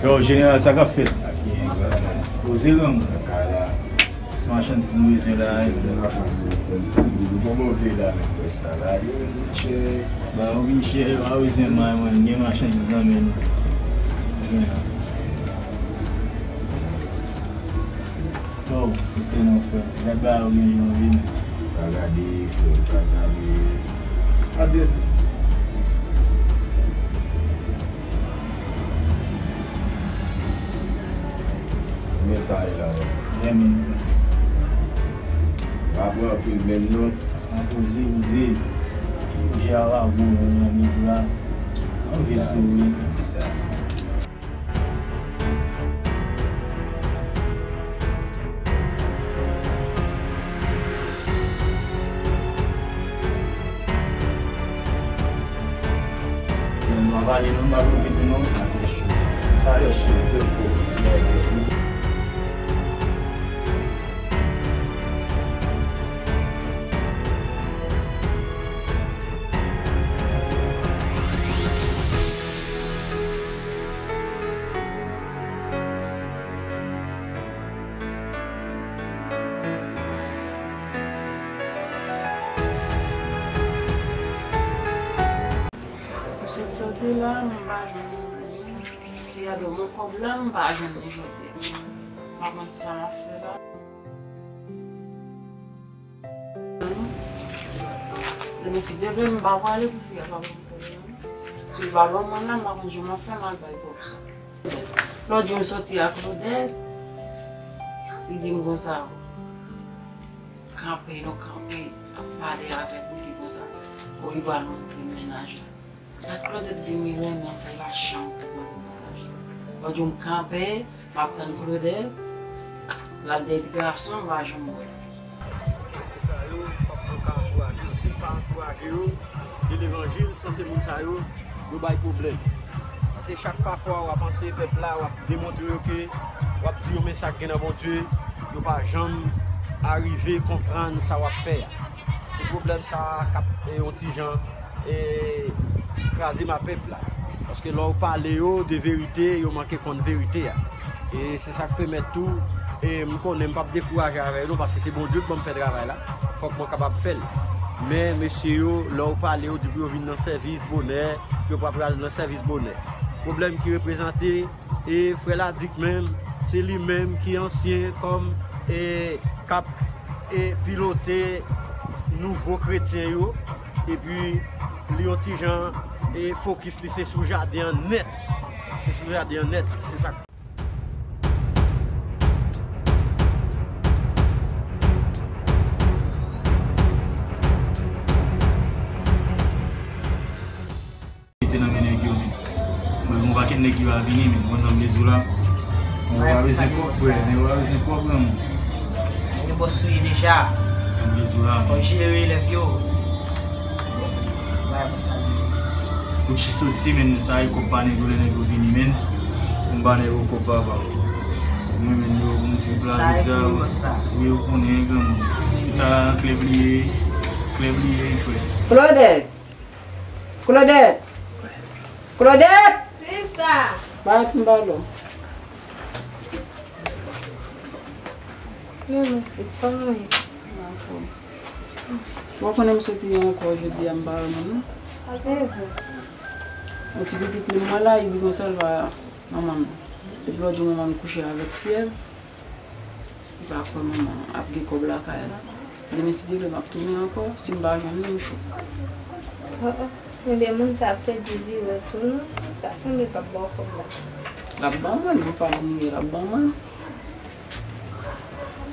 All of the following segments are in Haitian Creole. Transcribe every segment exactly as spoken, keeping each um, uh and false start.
Yo, jeneral, sa k ap fèt? Sa k gen, granmoun? Poze, granmoun. Nan kay la. Se machandiz nou bezwen la, epi nou ka fè. Kòman w vle la menm, wè sa la? Yo vin chè. Ba, yo vin chè, yo pa bezwen may, mwen, gen machandiz nan men nou. Gen la. Stop, rete non, frè. Gad bagay ou gen jan vini. Pa gade, frè, pa gade. Adye. Men sa ye la, frè. Renmen, frè. Pa pran anpil menm non. An poze, poze. Poze a pa gwo, men nan miz la. An vye souri. Ki sa? Mwen pa pale non, m pa bloke tou non. Sa yo cho, yo cho. Misye t soti la, m pa jwenn li. Li a do mwen kòb la, m pa jwenn li jodi a. M pa konn sa m ap fè la. Demen si Dye vle, m pa prale pou fi a pa ban m kòb la. Si l pa ban mwen la, m pa konn jan m ap fè m al bay kòb sa. Lòt jou m soti ak Claudette, li di m konsa, kanpe, nou kanpe, ap pale avèk li, di konsa, o, li pral montre m mennaj la. Lè Claudette di m li renmen, se pa janm prezante mennaj la. Lòt jou m kanpe, m ap tann Claudette, l al dèyè ti gason, m pa janm wè l. Se sa yo, fòk nou ka ankouraje yo. Si n pa ankouraje yo, de levanjil, sanse moun sa yo, yo bay pwoblèm. Paske chak pafwa w ap anseye pèp la, w ap demontre yo ke w ap di yo men sa k gen nan Bondye, yo pa janm arive konprann sa w ap fè a. Se pwoblèm sa a k ap, e, yon ti jan, e, kraze ma pèp la. Paske lè w pale yo de verite, yo manke konn verite a. E se sa k pèmèt tou, e m konnen m p ap dekouraje avè yo non, paske se Bondye k ban m fè travay la. Fòk mwen kapab fè l. Men mesye yo, lè w pale yo, di pou yo vin nan sèvis bonè, yo pa pral nan sèvis bonè. Pwoblèm ki reprezante, e frè Ladik menm, se li menm ki ansyen kòm, e, k ap, e, pilote nouvo kretyen yo. Epi li yon ti jan, e, fokis li se sou jaden an nèt. Se sou jaden an nèt, se sa. Mete nan men nèg yo, men. Mwen, yon pakèt nèg ki va vini, men, mwen, nan mezon la. Mwen, pa bezwen kòb, frè, men, pa bezwen kòb, granmoun. Gen bòs sou li deja. Nan mezon la, men. Fò jere elèv yo. Bagay konsa li ye. Gucci soti, men, sa e kòb pa nèg yo, lè nèg yo vini, men. M ba nèg yo kòb, papa. Mwen, men, yo, m te pla, sa e pou bòs la. Wi, yo konnen, granmoun. Tout a klèb li ye, klèb li ye, frè. Claudette! Claudette! Claudette! Sista! Parèt m pale w. Yo, men sis, kòman w ye? M anfòm. Bon, konnen m soti ankò jodi a, m pa wè moun non. Sa te vre? Yon ti pitit li m wè la, li di konsa l pa manman m. Depi lòt jou manman m kouche avèk fyèv. Li pa kwè manman ap gen kòb lakay la. Demen si Dye vle m ap tounen ankò, si m pa jwenn li m cho. Oh, oh. Ebyen moun sa ap pèdi vi yo tou non. Sa sanble l p ap ba w kòb la. L ap ban mwen, li pa vin ye, l ap ban mwen.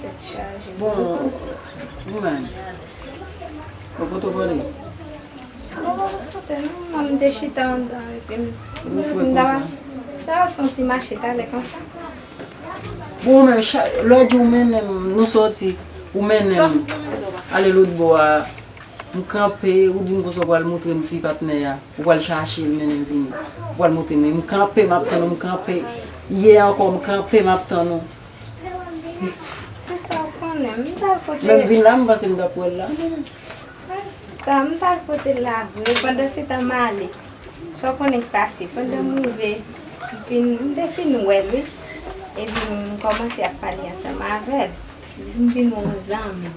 Tèt chaje. Bon, ou menm? Ou kote w prale? Oh, kote non, mwen m te chita anndan epi m, m ta, m ta fè yon ti mache talè konsa. Bon, men, cha-, lòt jou, ou mennen m, nou soti, ou mennen m ale lòt bò a. M kanpe, ou di m konsa w pral montre m ki patnè a. Ou pral chache l, mennen l vini. Ou pral montre m. M kanpe, m ap tann ou, m kanpe. Yè ankò, m kanpe, m ap tann ou. Kisa w konnen? M pral kote. Menm vin la, m panse m t ap wè l la. Sa m t al kote l la vre, pandan se tan m ale. Sa w konnen k pase, pandan m rive, m fin, m te fin wè l, wi. Epi m kòmanse ap pale ansanm avè l. M vin wè yon zanmi.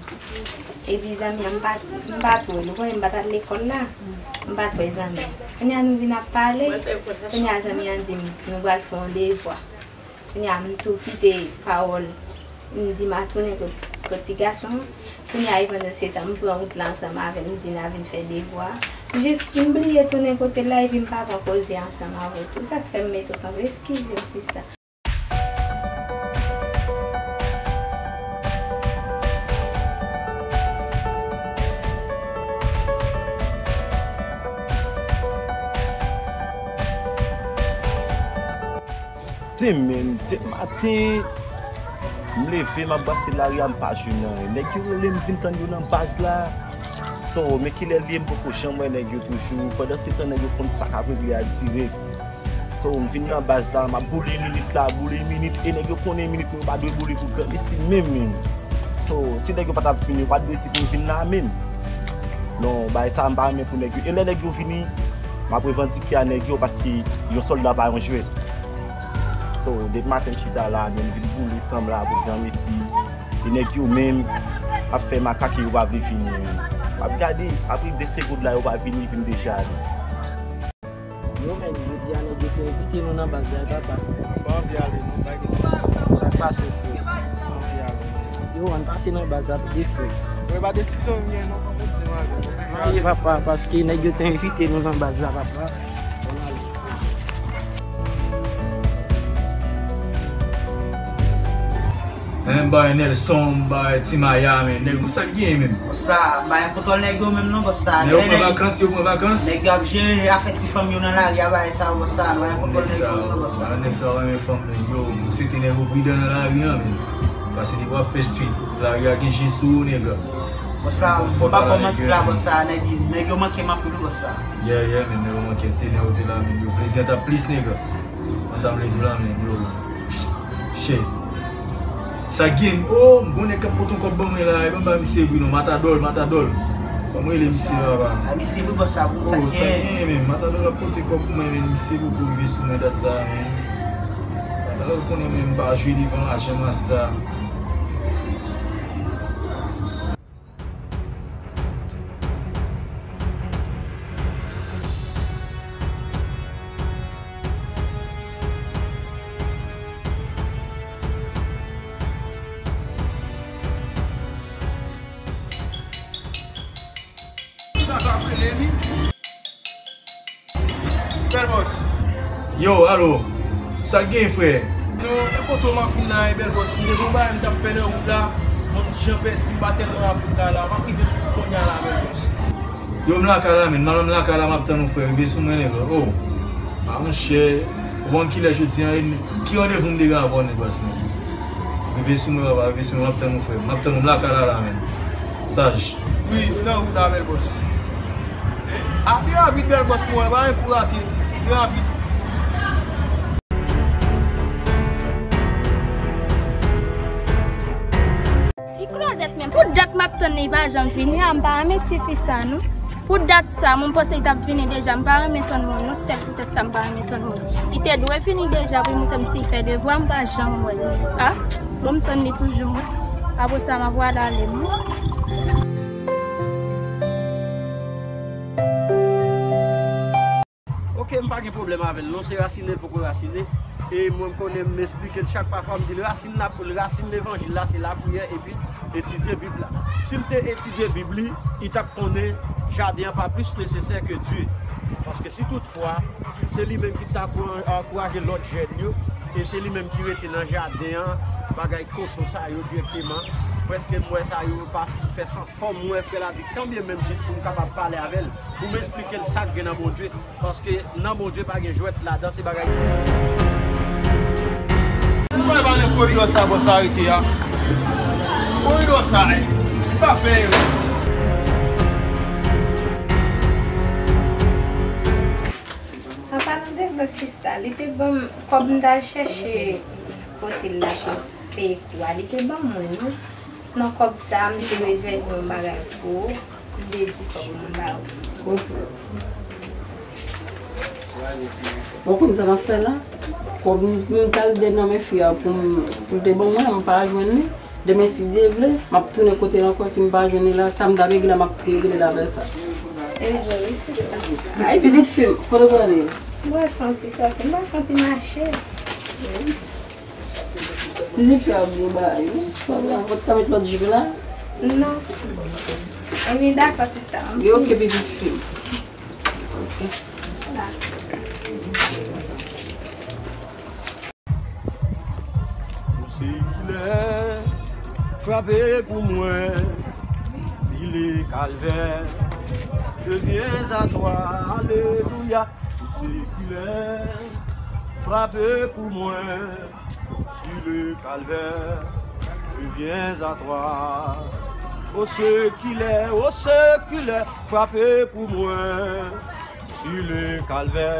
Epi zanmi an, m pa, m pa t wè l. Ou konnen m pa t al lekòl la. M pa t wè zanmi an. Kounye a nou vin ap pale. Kounye a zanmi an di m, nou pral fè yon devwa. Kounye a m tou kite pawòl. M di m a tounen kot, kot ti gason an. Kounye a, pandan se tan, m pran wout la ansanm avè l, m di n a vin fè devwa. Jis m bliye tounen kote l la, epi m pa pran koze ansanm avè w tou. Sa k fè m mete w kanpe, eskize m, sista. Demen, demen maten, m leve, m ap brase lari a, m pa jwenn anyen. Nèg yo rele m, vin tann yo nan baz la. So, men kilè l ye, m poko janm wè nèg yo toujou. Pandan se tan, nèg yo konn sa k ap regle a dirèk. So, m vin nan baz la, m ap boule minit la, boule minit, e nèg yo konnen minit mwen yo pa dwe boule pou granmesi menm, menm. So, si nèg yo pa t ap vini, yo pa t dwe di pou m vin la menm. Non, bagay sa a, m pa renmen pou nèg yo. E lè nèg yo vini, m ap revandike a nèg yo paske yon sòlda pa yon jwèt. So, depi maten m chita la, men m vin boule tan m la pou granmesi. E nèg yo menm ap fè makak e yo pa vle vini. M ap gade, apre de segonn la, yo pa vini, epi m deja ale. Yo menm, jodi a nèg yo te envite nou nan baz la, papa. M pa anvi ale non, bay gen diskou. Sa k pase, frè? M pa anvi ale non. Yo, ann pase nan baz la tou de, frè. Frè, pa desizyon m gen non, pa pou di m ale non. Anyen, papa, paske nèg yo te envite nou nan baz la, papa. Ann ale. Hein, m bay Nelson, m bay Ti Maya, men nèg yo sa k genyen menm? Bòs la, m pa gen kontwòl nèg yo menm non, bòs la. Nèg yo pran vakans, yo pran vakans. Nèg yo ap jere afè ti fanm yo nan lari a, bagay sa yo, bòs la, m pa gen kontwòl nèg yo menm non, bòs la. Nèg sa yo renmen fanm, men yo, m swete nèg yo pridan nan lari a, men. Paske depi w ap fè street, lari a gen je sou ou, nèg. Bòs la, m pa kòmanse la, bòs la, nèg, nèg yo manke m anpil, bòs la. Yeah, yeah, men nèg yo manke, se nèg yo te la, men yo plezi an t ap plis, nèg. Ansanm lezo la, men yo. Shit. Sa gen, oh, m konnen k ap pote yon kòb ban mwen la, e ban m ba misye bri non, Matadòl, Matadòl. Ban m rele misye la, ba. A misye bri bòs sa, pou sa gen. Oh, sa gen, men Matadòl ap pote kòb pou mwen, men misye poko rive sou mwen dat sa, men. Matadòl konnen men m pa jwe devan lajan masta. Sa k ap rele li? Bèl bòs. Yo, alo. Sa k gen, frè? Non, e kote w m ap vin la, e bèl bòs. M te gon bagay m t ap fè nan wout la. Yon ti jan pèdi, m pa tèlman rapid la, la. M ap rive sou kounye a la, bèl bòs. Yo, m lakay la, men. M nan lakay la, m ap tann ou, frè. Rive sou mwen, nèg. Oh. A, monchè. Ou konn kilè jodi a, e ki randevou m te gen avè w, nèg bòs, men? Rive sou mwen, papa, rive sou mwen, m ap tann ou, frè. M ap tann ou, m lakay la, la, men. Saj. Wi, m nan wout la, bèl bòs. A, pi rapid, bèl bòs, mwen, pa gen kou rate. Pi rapid. Li klozèt menm. Pou dat m ap tann li, li pa janm vini a, m pa renmen ti fi sa, non. Pou dat sa, mwen panse li t ap vini deja, m pa renmen tann moun, non, sèl poutèt sa m pa renmen tann moun. Li te dwe vini deja pou l montre m si l fè devwa, m pa janm wè l. A, bon, m tann li toujou, mwen. Apre sa, m ap pral ale, mwen. Oke, m pa gen pwoblèm avè l non, se rasine l poko rasine. E mwen, m konnen, m esplike l chak pafwa, m di l rasin la, rasin levanjil la, se lapriyè epi etidye Bib la. Si l te etidye Bib li, li t ap konnen jaden an pa plis nesesè ke Dye. Paske si toutfwa se li menm ki t ap ankouraje lòt jèn yo, e se li menm ki rete nan jaden an, bagay kochon sa yo dirèkteman, prèske m wè sa yo pa fè sans. Kòm m wè frè la di, kanbyen menm jis pou m kapab pale avè l, pou m esplike l sa k gen nan Bondye. Paske nan Bondye pa gen jwèt ladan, se bagay. Ou wè pa nan koridò sa bòs la rete a? Koridò sa, li pa fè erè. An palan de bòs sista, li te ban m kòb m t al chèche kote l la pou peye kou a, li te ban mwen, non. Nan kòb sa, m te rezève yon bagay pou ou. M te di kòb ou ba ou. Ou konn sa m ap fè la? Kòb m, m t al de nan men fi a pou m, pou l te ban mwen, m pa jwenn li. Demen, si Dye vle, m ap tounen kote l ankò. Si m pa jwenn li la, sa m t ap regle la, m ap regle l avè sa. E joli, se sa. Ay, pitit fi m, kote w prale? Mwen fè yon ti sòti, m pa fè yon ti mache. Ti jip sa ap gen bagay, wi. Fò w ta met lòt jip la. Non. Ann dakò, sista. Li oke, pitit fi m. Oke. Dakò. Pou se ki lè frape pou mwen, si le kalvè, je viens à toi, alelouya. Pou se ki lè frape pou mwen, si le kalvè, je viens à toi. O se ki lè, o se ki lè frape pou mwen, si le kalvè,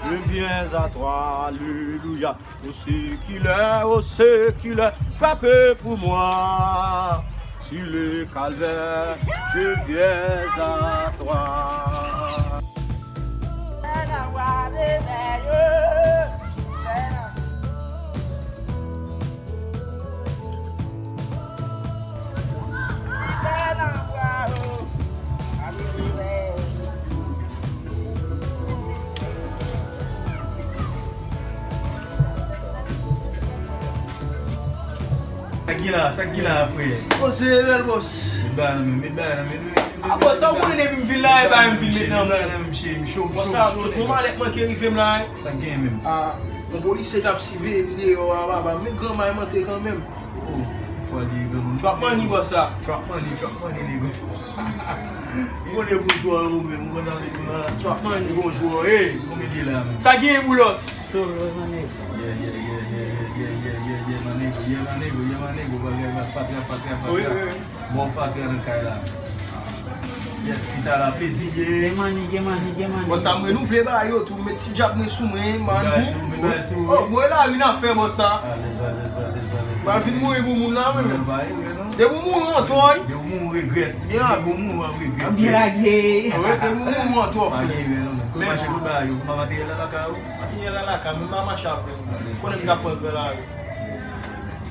je viens à toi, alelouya. O se ki lè, o se ki lè, frape pou mwen, si le kalvè, je viens à toi. Sa k gen la, sa k gen la apre? Poze bèl bòs. Met bagay nan men, met bagay nan men. A bòs, sa w konnen depi m vin la, e bagay m vin met nan men. Met bagay nan men, cheri, m cho, m cho, m cho, nèg. Bòs, sa, tout bon malèt manke rive m la, e. Sa k gen menm? A, yon polisye t ap siveye m deyò a, papa. Met gran may m antre kanmenm. Oh, fò li granmoun. Trap money, bòs, sa. Trap money, trap money, nèg. M konnen boujwa yo menm, m konn nan legliz la. Trap money. Li gon jwè, hey, konbyen de la menm? Ta gen boulos. Solo, my nigga. Yeah, yeah, yeah, my nigga, yeah, my nigga, yeah, my nigga, bagay la, fatra, fatra, fatra. Wi, wi, wi. Bon, fatra nan kay la. Yeah, pita la, plezi, yeah. Yeah, my nigga, yeah, my nigga, yeah, my nigga. Bon, sa m renouvle ba yo tou, m met ti djab mwen sou mwen, man. Bay sou, men bay sou. Oh, mwen la, yon afè, bòs, sa. Alèz, alèz, alèz, alèz. Ba vin mouri pou moun la, menm. Non, pa yon, non. Depi w mouri, w antò, wi. Depi w mouri, w regrèt. Byen rapid. Depi w mouri, w ap regrèt. Byen lage. Wi, depi w mouri, w antò, frè. Pa gen erè, non, men. Kote mache, kote bagay yo? Kote materyèl la lakay ou? Materyèl la lakay, men m pa mache avè l. Konnen m t ap pran gran lari.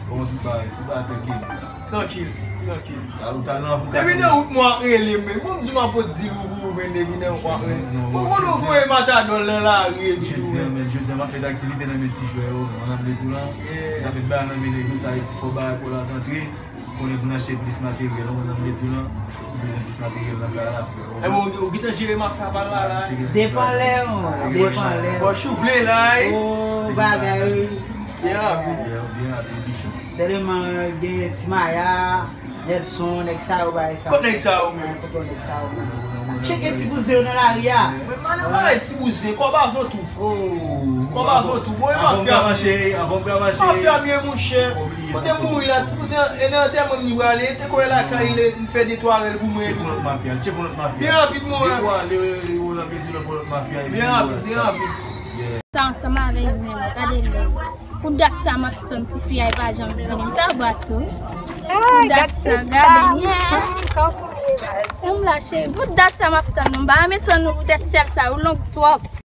Bon, tout bagay, tout bagay trankil. Trankil, trankil. Talè w t al nan avoka. Depi nan wout mwen w ap rele m, men. Bon, m di m ap pot di l ou pou ou, men depi nan wout mwen w ap rele m. Ou konn ou voye matadòl nan lari epi tou. Jodi a, men, jodi a, m ap met aktivite nan men ti jwè yo, m ap met yo lan. M ap met bagay nan men nèg yo, sa vle di fò bagay pou l ap rantre. Konnen pou n achte plis materyèl, ou konprann sa m vle di w lan? Ou bezwen plis materyèl nan kay la, frè. Ebyen, ou, ou gentan jere mafya pa l la, la? Depan lè, mwen, depan lè. Pòch ou ple la, wi. Oh, bagay, wi. Byen rapid. Byen, byen rapid, bichon. Sèlman, gen Ti Maya, Nelson, nèg sa yo, bagay sa yo. Kot nèg sa yo menm? Kote nèg sa yo menm? Tcheke ti bouzen yo nan lari a. Men madan bagay ti bouzen, kòb avan tou. Oh, kòb avan tou. Bon, e mafya. Avan m ka mache, avan m ka mache. Mafya byen, monchè. Kote m mouri la, ti bouzen, e nan antèman m li prale, te kwè lakay li, li fè de twa rèl pou mwen epi tou. Tcheke yon lòt mafya, tcheke yon lòt mafya. Byen rapid, monchè. De twa rèl, rèl, rèl, rèl, rèl, byen rapid. Byen rapid, byen rapid. Sa ansanm avè yo menm, gade lè. Pou dat sa m ap tann tifi a, li pa janm vini. M ta bat ou. Pou dat sa, gade, yeah. Kòman w ye, baz? Kòm la, cheri. Pou dat sa m ap tann ou. M pa renmen tann ou poutèt sèl sa, ou long twòp.